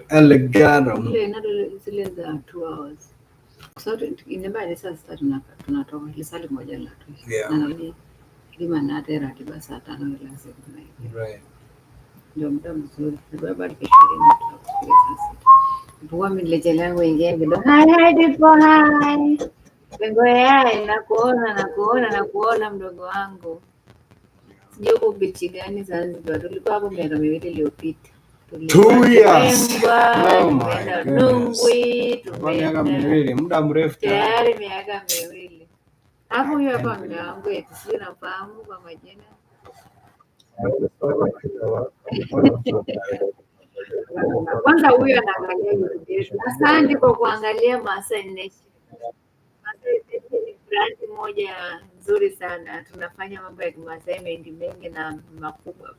Elgato. Ile zile za 2 hours. Kwa sababu inabidi sasa tunatoka lisali moja la tu. Yeah. Na nani lima na hata ratiba saa 5 ila siku na. Right. Ndio muda mzuri. Sababu kesho tutakufikia saa 6. Kwa mimi nilechelewa kuingia kidogo. Hi hi Dipo, hi. Pengo yai nakuona nakuona nakuona mdogo wangu. Sijui uko bichi gani Zanzibar. Tulikuwa hapo miaka miwili iliyopita. 2 years. Pemba, Oh my tumeenda goodness. Nungwi, Kwa miaka tumeenda miwili, muda mrefu tayari. tayari miaka miwili. Alafu huyu hapa mume wangu eti sijui nafahamu kwa majina. Kwanza huyu anaangalia YouTube yetu. Asante kwa kuangalia Maasai Nation. Maasai Nation ni brand moja nzuri sana. Tunafanya mambo ya Kimasai mengi mengi na makubwa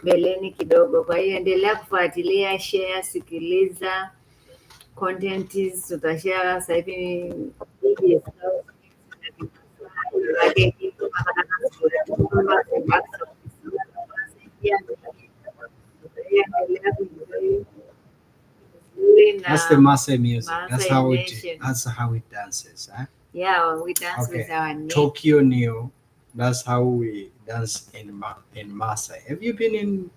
mbeleni kidogo. Kwa hiyo endelea kufuatilia, share, sikiliza content, tutashare sasa hivi. That's the Maasai music. That's Maasai how it Nation. that's how it dances. Huh? Yeah, we dance Okay. with our name. Tokyo Neo. That's how we dance in Maasai. Have you been in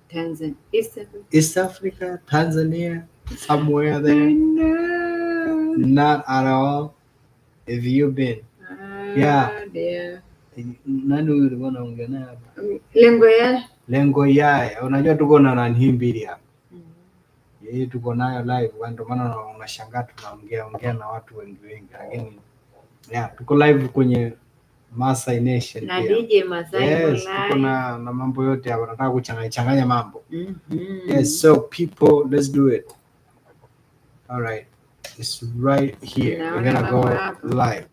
Tanzania. East Africa. East Africa, Tanzania, somewhere there? No. Not at all. Have you been? Yeah. Ah, dear. Nani huyu ulikuwa unaongea naye hapa? Lengo ya Lengo yae. Unajua tuko na nani mbili hapa. Hii tuko nayo live, kwa ndio maana unashangaa tunaongea ongea na watu wengi wengi, lakini yeah, tuko live kwenye Maasai Nation na pia. DJ Masai Yes, tuko live. na mambo yote hapa, nataka kuchanganya changanya mambo. Mhm. Yes, so people, let's do it. All right. It's right here. We're Naona gonna go mambo hapa. live.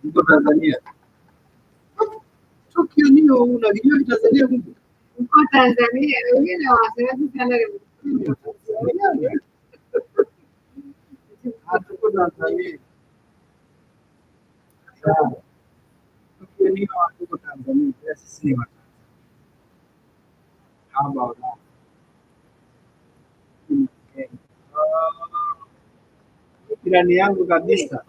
Uko Tanzania. Tokyo nio unajua Tanzania kumbe? Uko Tanzania, wengine wasiwasi sana ni Tanzania. Hatuko Tanzania. Sawa. Tokyo nio hatuko Tanzania. Sisi ni Watanzania. How about that? Okay. Jirani yangu kabisa.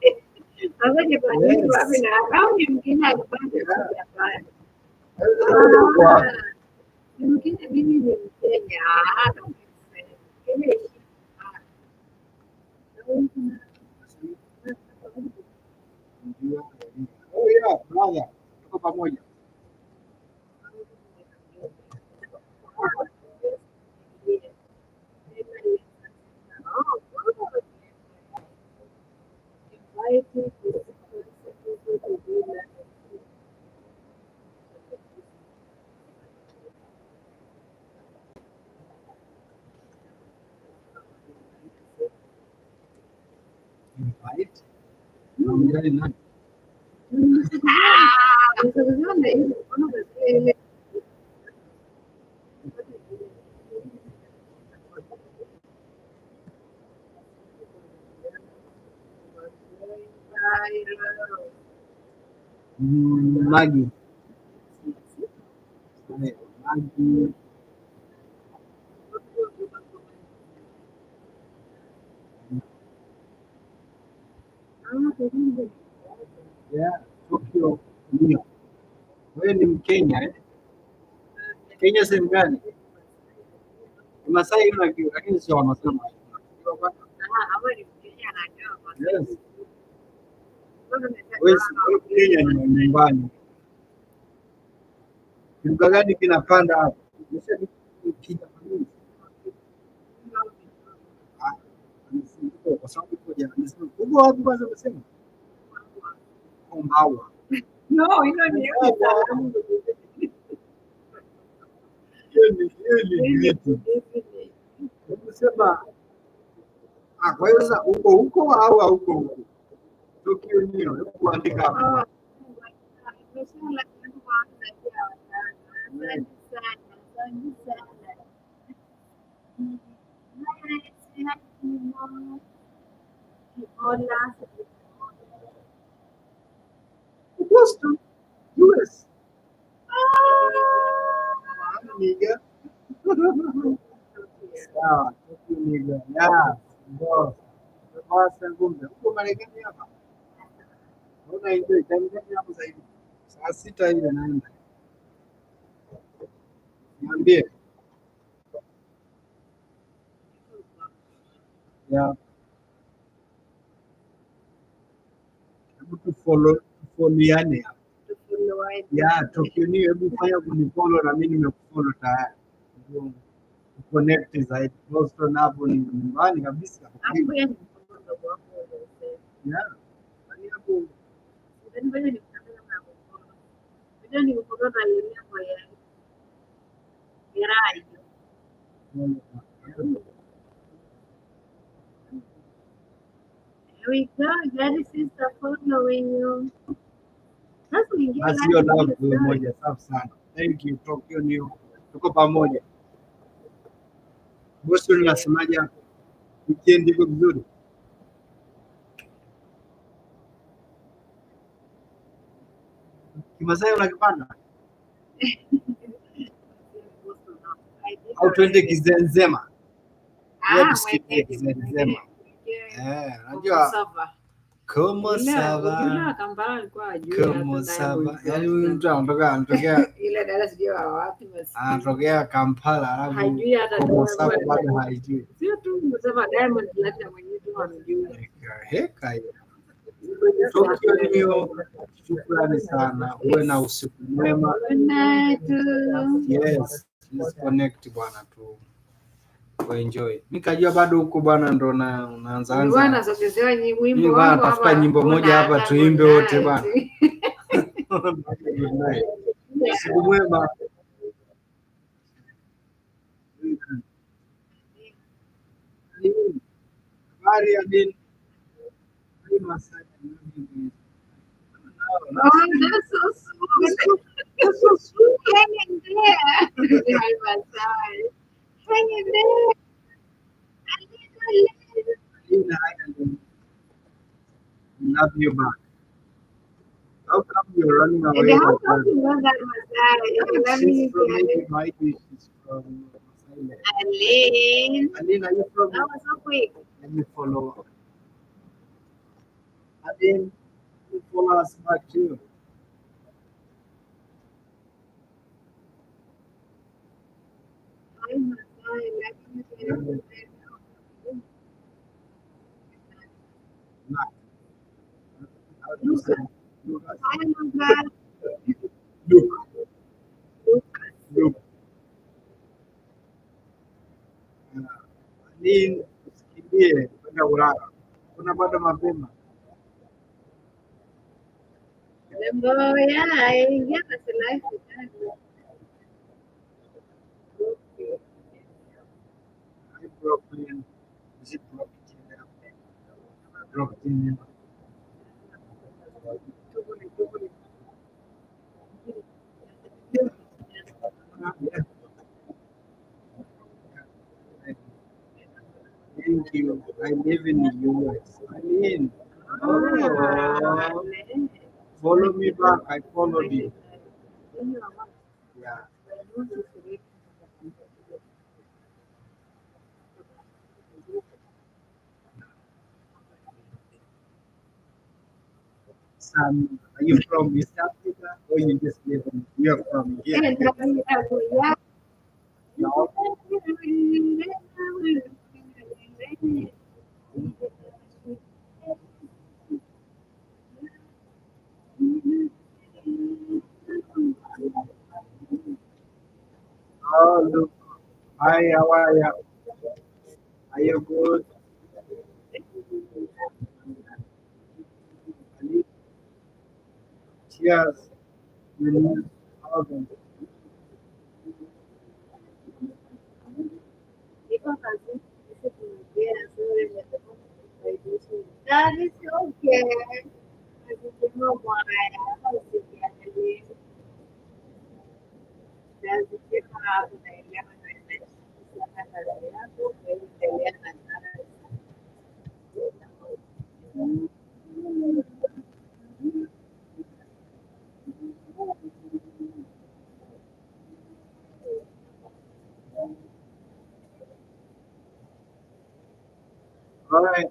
Sasa ni kwa nini Yes. wapi na au ni mwingine alipata Japan. Kwa- Ni mwingine mimi ni Mkenya. Ah, Kenya. Oh yeah, brother. Tuko pamoja. Invite. Unaongea nani? Maggie. Maggie. Yeah, Tokyo Nio. Wewe ni Mkenya eh? Kenya sehemu gani? Masai unajua, lakini sio Wamasai. Yes. Wewe Kenya ni nyumbani. Kilugha gani kinapanda hapo? Kwa sababu uko wapi kwanza umesema? Kombawa. No, hilo ni Hiyo ni vitu. Sema kwa hiyo sasa uko huko au hauko huko? Tokyo nio, hebu kuandika hapo. Boston, US. Ah, nigga. Sawa, thank you nigga. Yeah. Ndio. Basi ngumbe. Huko Marekani hapa. Una enjoy time gani hapo sasa hivi? Saa 6 hivi naenda. Niambie. Yeah. Hebu tufollow tufollowiane hapa. Yeah, Tokyo New, hebu fanya kunifollow na mimi nimekufollow tayari. Ndio connect zaidi. Boston hapo ni nyumbani kabisa. Yeah. Yaani hapo There we go. Gladys sister following you. Sasa uingie basi hiyo live love story. moja safi sana. Thank you Tokyo New. Tuko pamoja. Boston nasemaje hapo? Weekend iko vizuri? Kimasai unakipanda au twende Kizenzema? Ngoja Ah, tusikie mwekee Kizenzema. mwekee. Eh, unajua Sava. como Yule sava wa Kampala alikuwa hajui como hata sava. Diamond Yaani huyu Platnumz. mtu anatoka anatokea Ile dada sijui wa wapi maskini. anatokea Kampala alafu Hajui hata como Diamond. sava bado haijui. Sio tu kusema Diamond Platnumz mwenyewe tu hamjui. Heka heka hiyo. Tokyo New, shukrani sana. Uwe na usiku mwema. Good night. Yes, let's connect bwana tu enjoy. Nikajua bado huko bwana ndo na unaanza Nilikuwa anza. nasogezewa Mimi wimbo bwana wangu tafuta hapa, nyimbo mbona moja hapa hata tuimbe good wote bwana. night. Good night. Usiku mwema. Habari ya dini. Oh, that's so sweet. That's so sweet. Hang in there. Hi, Masai. Hang in there. A little little. Love you back. How come you're running And away how like come that? you know that, Masai? Let She's me from get maybe it. might be she's from Masai. Aline. Aline, are you from? That was so quick. Let me follow. Aline, you follow us back too. Hi, Masai. Let me get it. Luck. How do you say? Lucas. Hi, Lucas. Luke. Lucas. Luke. Aline, usikimbie kwenda kulala. Kuna bado mapema. Lembo, yeah, ingia basi live kitani. Hi, Brooklyn. Is it Brooklyn? Brooklyn. Yeah. Thank you. I live in the US. Aline. Oh, follow me back. I followed you. Yeah. Sam, are you from East Africa or you just live in, you're from here? No. Oh, look. Hi, how are you? Are you good? Ali, cheers. You need album. That is okay. Right.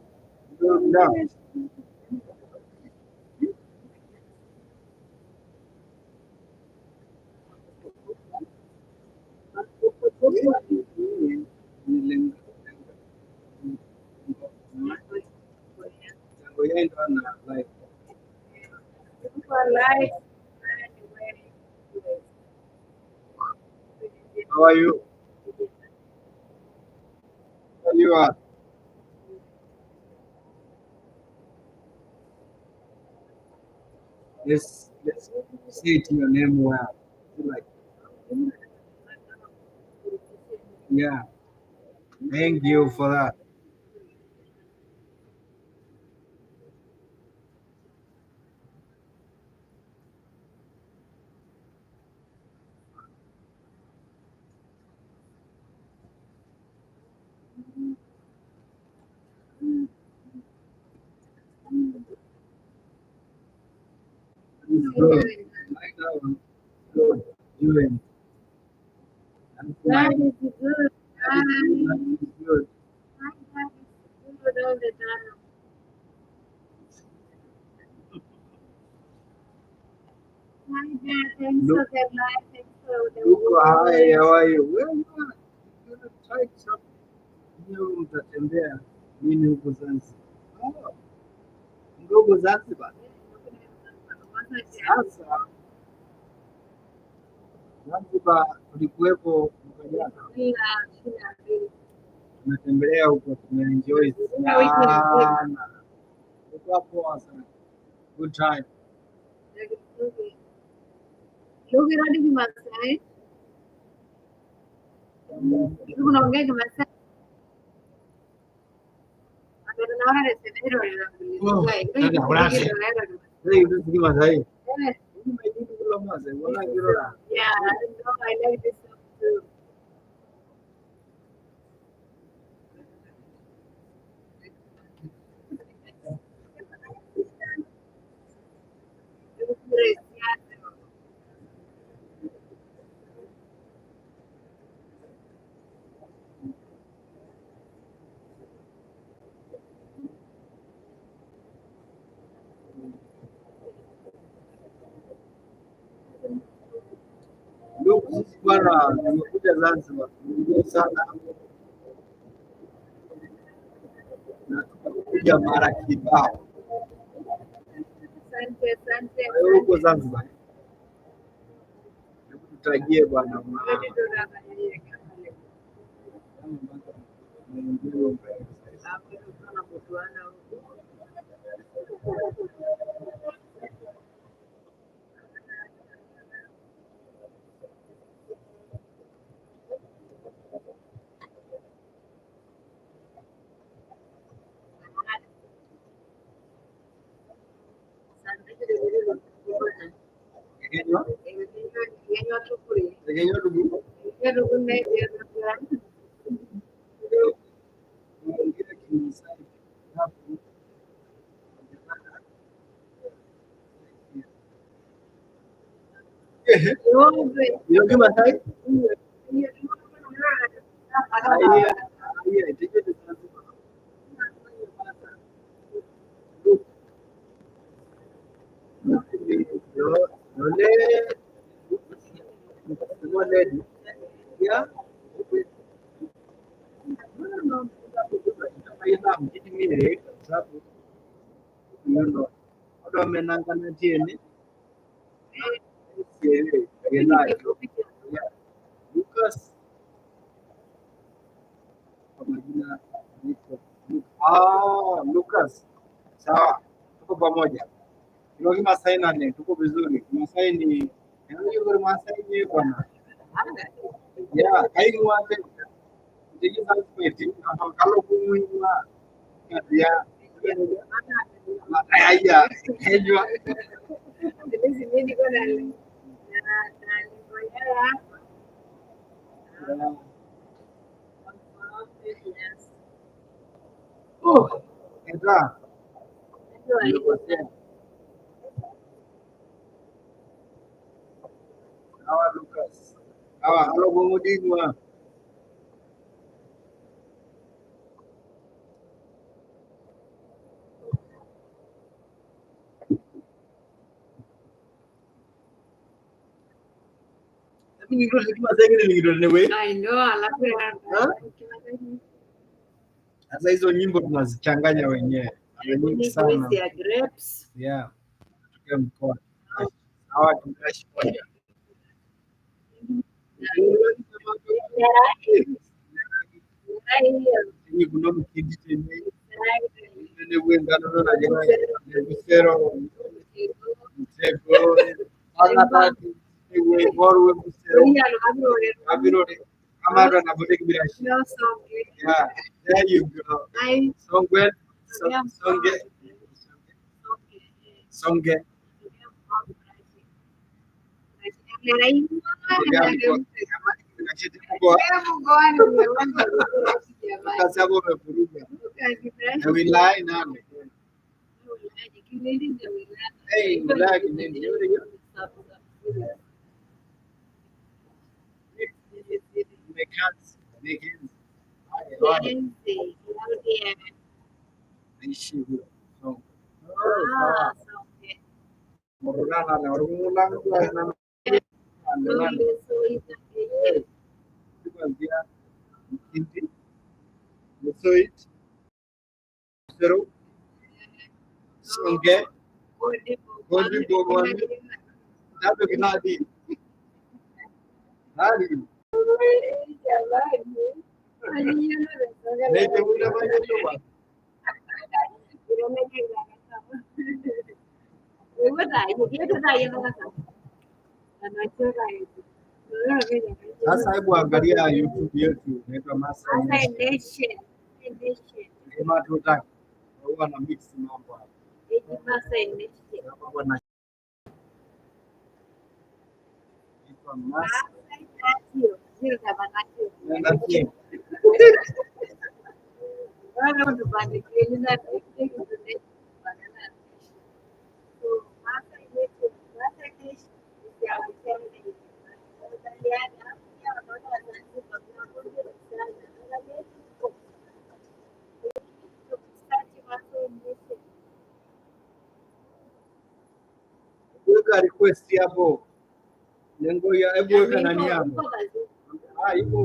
No. How are you? How you are? Let's say it your name well. Like, yeah. Thank you for that. It's good. Like that one. Good. Doing. That is good. That is good. That is good all the time. Hi there. Thanks for the live. Thanks for the Huko, hi, words. how are you? Well, you are. You're gonna try something new, mtatembea nini huko Zanzibar? Oh, ndogo Zanzibar. Sasa Zanzibar tulikuwepo mwaka jana, tumetembelea huko, tumeenjoy sana, ilikuwa poa sana, good time. Lugha hadi Kimasai. Unaongea Kimasai. Oh, Hey, this is Kimasai. Yeah, I know. I like this song too. Ndugu, sisi bwana, tumekuja Zanzibar, tumekuja sana na tukakuja mara kibao. Asante, asante, Kwa hiyo huko asante. Zanzibar, hebu tutajie bwana, Kenywa Kenywa tugu Tunaongea Kimasai hapo. Hiyo Kimasai? Haya, haya, tiketi Zanzibar. Lucas kwa majina naitwa Ah, Lucas. Sawa, tuko pamoja. Ilo Kimasai nane, tuko vizuri. Kimasai ni yaani yuko Kimasai ni bwana. Yeah, kaingwa te. Ndiki Zanzibar, kalo kumuingwa. Ya. Haya, kejwa. Oh, eta. Nimekosea. Hawa Lucas. Hawa halo gomudingwa. I know, alafu Sasa hizo nyimbo tunazichanganya wenyewe mara nyingi ni sana. juisi ya grapes. Yeah. Tukiwa mkoa. Hawa tunaishi moja. Rai Kuno mkindi tene rai nene wengano na busero mtego ana tati we boru busero abirore amara na bodek birashi. Yeah, there you go. Songwe, songe, songe. Sasa hapo umevuruga. Na wilaya nane. Hey, wilaya Kinindi. Mekanzi, Mekanzi. Haya, haya. Naishi huyo. Songwe. Oh, sawa. Morulana na Orumula na na kuanzia Mkindi, Mesoit, Busero, Songe, Gondi Gomoni, Dado Ginadi. Hadi. Nete una mayoba. Sasa hebu angalia YouTube yetu inaitwa Masai Nation. Kama tutaki huwa na mix mambo hapa. Mambo na inaitwa Masai Nation. Weka request hapo. Lengo ya hebu weka nani hapo. Ah, ipo.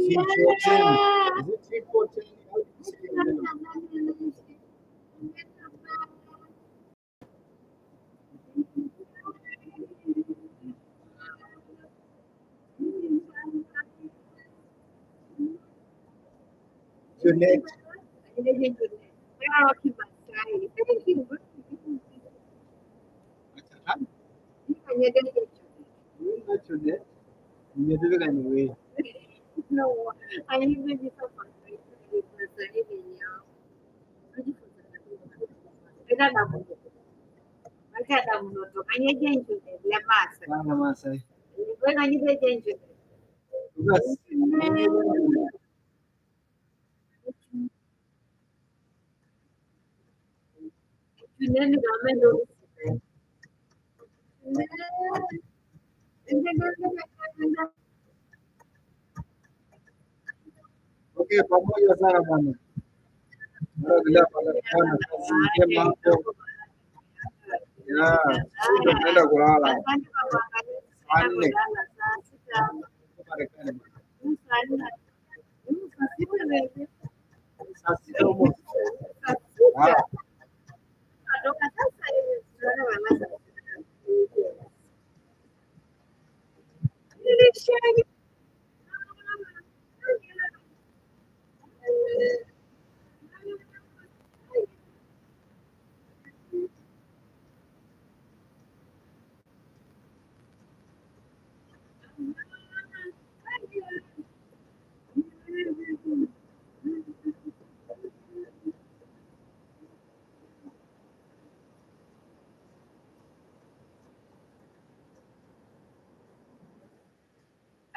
T410. Is it T410? How do you say your name? Junet. Junet. Nimetoka ni wewe. Sana Masai. Basi. Okay, pamoja sana bwana. Bila bwana, kazi njema hapo. Yeah, sisi tunaenda kulala. Saa nne. Marekani. Saa sita almost. Ah,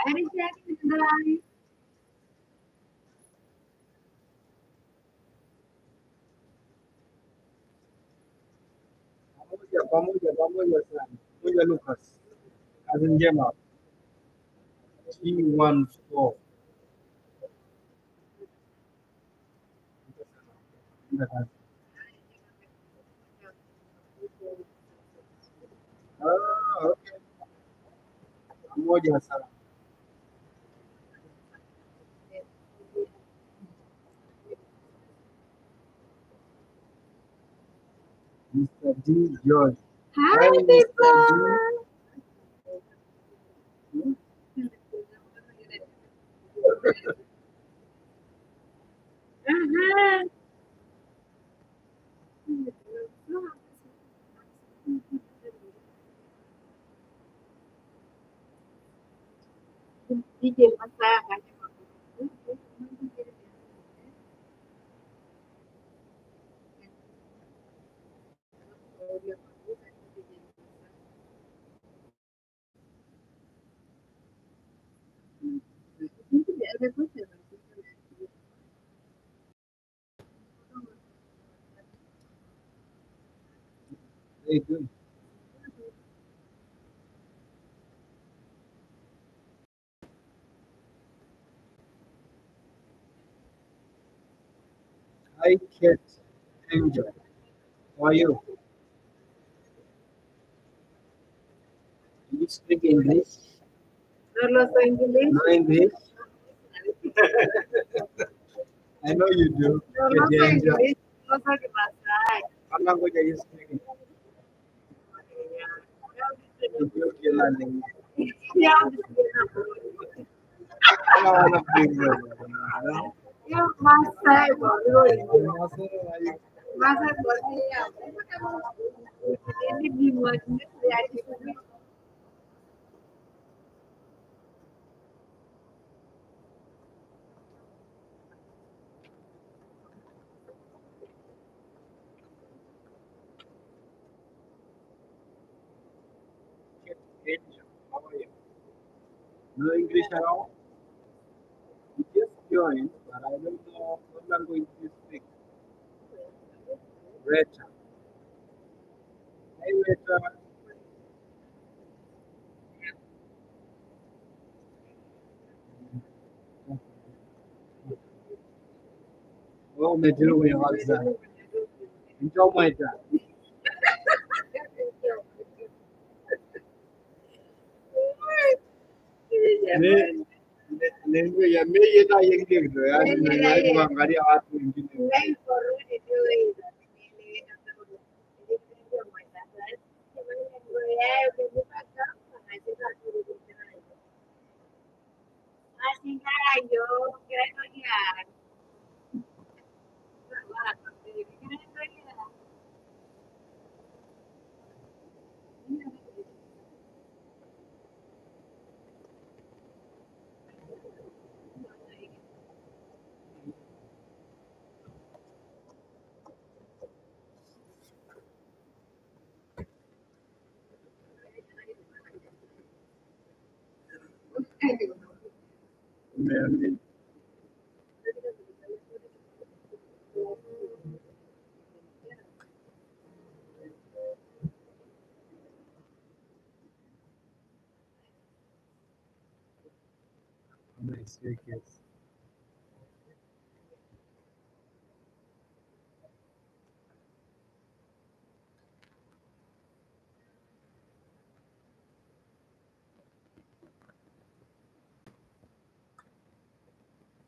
Habari zako? Pamoja pamoja pamoja sana. Pamoja Lucas. Kazi njema. T14. Ah, okay. Pamoja sana. Mr. D George. Hi, Hi, Mr. people. D. Hmm? Aha. DJ Masai. Very good. Hi, Kate Angel. How are you? Do you speak English? No lo sé inglés. No English? I know you do. No lo Kate sé Angel. inglés. No sé qué pasa. How language are you speaking? Ethiopian language. Ya, I wanna be no? ya, Masai, boludo. Masai, Masai, boludo. Kate Angel. How are you? No English at all? You just joined, but I don't know what language you speak. Reta. Hey, Reta. Wewe umetiliwa kwenye WhatsApp. Njoo Mweta. Ne- ne- ya mimi na yengine ndio yaani najaribu kuangalia watu wengine. Umeamini. Nice, yes.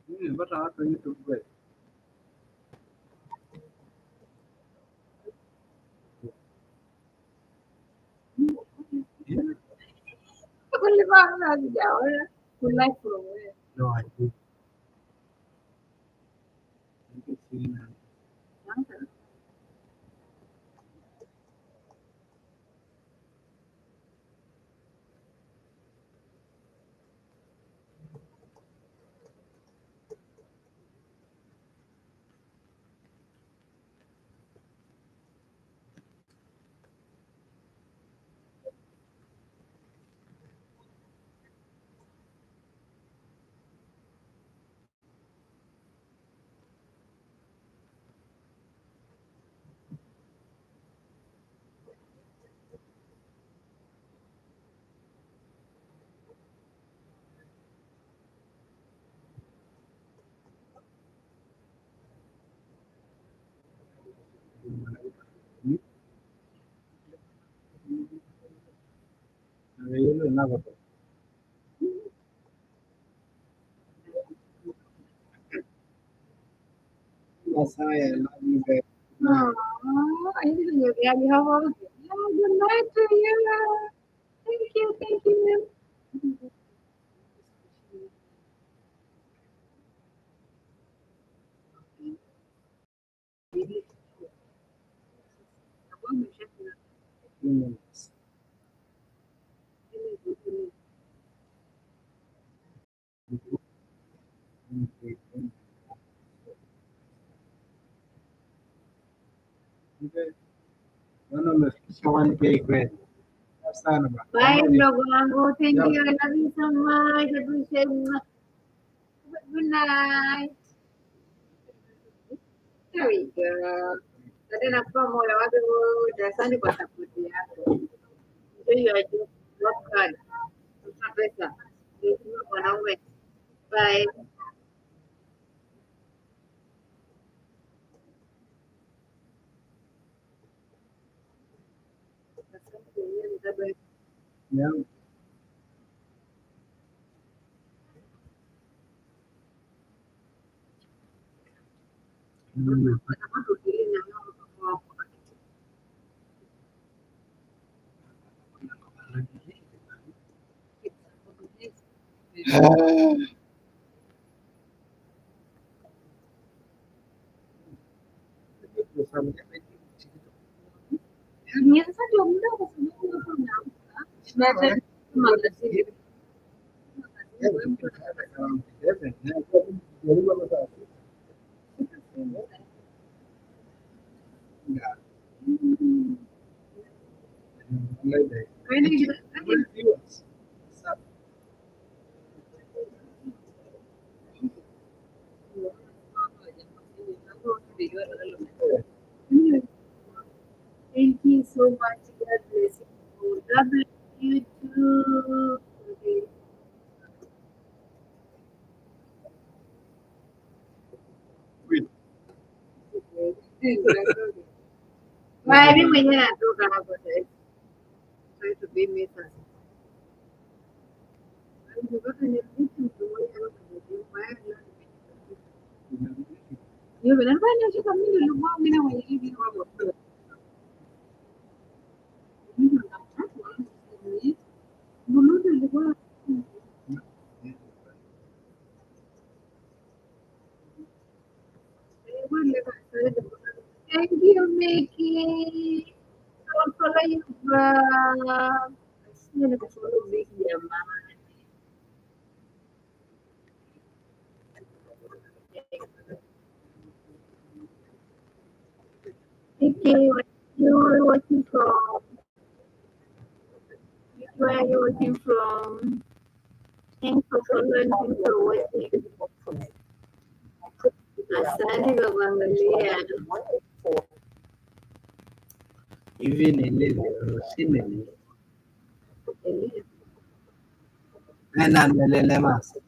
Mimi nimepata watu YouTube kweli. Yeah. No, I do. Tenakop. Masai, I love you guys. Aw, I didn't know that. How was it? Oh, good night to you. Thank you, thank you. 2 minutes. Naona umefikisha 1K kweli. Sana bwana. Bye, mdogo wangu. Thank you. I love you so much. Appreciate you. Good night. There we go. Sasa nakupa moyo wake wote. Asante kwa support yako. Enjoy your job. Work hard. Tafuta pesa. Heshima mwanaume. Bye. Yeah. Mm. Thank you so much. God bless you. God bless you too. Okay. Bye, mimi mwenyewe natoka hapo sasa. Try to be me sasa. Thank you, Mickey. I'll follow you back. Sijui nikufollow Mickey jamani. Mickey, where you watching from? Where are you watching from? Thanks for following, thanks for watching. Asante kwa kuangalia. Hivi nilivyo, si nilivyo. Nena nilele masa.